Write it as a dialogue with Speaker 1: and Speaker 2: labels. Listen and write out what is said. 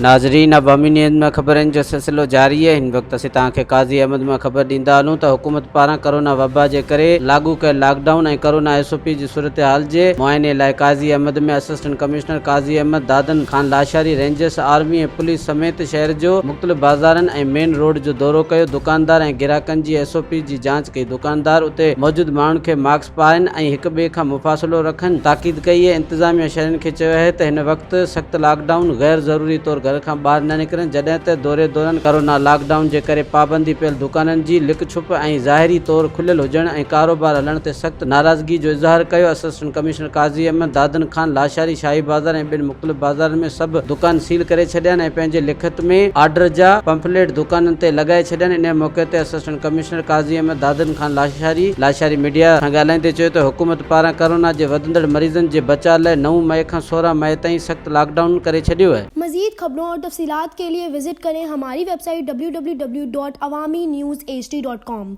Speaker 1: ناظرين عوامي نيوز ۾ خبرن جو سلسلو جاري آهي هن وقت اسين توهان کي قاضي احمد مان خبر ڏيندا هلون ته حڪومت پاران ڪرونا وبا جي ڪري لاڳو ڪيل lockdown ۽ corona S O P جي صورتحال جي معائني لاء Qazi Ahmed ۾ assistant commissioner Qazi Ahmed Dadan Khan Lashari rangers army ۽ police سميت شهر جو مختلف بازارن ۽ مين روڊ جو دورو ڪيو دڪاندار ۽ گراهڪن جي ايس او پي جي جاچ ڪئي دڪاندار اتي موجود ماڻهن کي ماسڪ پائن ۽ هڪ ٻئي کان مفاصلو رکن تاڪيد ڪئي اهي انتظاميا شهرين کي چيو اهي ته هن وقت سخت لاڪ ڊائون غير ضروري طور گهر کان ٻاهر نه نڪرن جڏهن ته دوري دوران ڪرونا لاڪ ڊائون جي ڪري پابندي پيل دڪانن جي لڪ ڇپ ۽ ظاهري طور کليل هجڻ ۽ ڪاروبار هلڻ تي سخت ناراضگي جو اظهار ڪيو اسسٽنٽ ڪمشنر قاضي احمد دادن خان لاشاري شاهي بازار ۽ ٻين مختلف بازارن ۾ سڀ دڪان سيل ڪري ڇڏيا آهن ۽ پنهنجي لکت ۾ آرڊر جا پمفليٽ دڪانن تي لڳائي ڇڏيا آهن انهي موقعي تي assistant commissioner Qazi Ahmed Dadan Khan Lashari Lashari media سان ڳالهائيندي چيو ته حڪومت پاران ڪرونا جي وڌندڙ مريضن جي بچاء لاء نو مئي کان 16 مئي تائين سخت لاڪ ڊائون ڪري ڇڏيو آهي.
Speaker 2: مزيد خبرون اور تفصيلات ڪي لئي وزٽ ڪرين ھماري web site www.awamiNewsHD.com.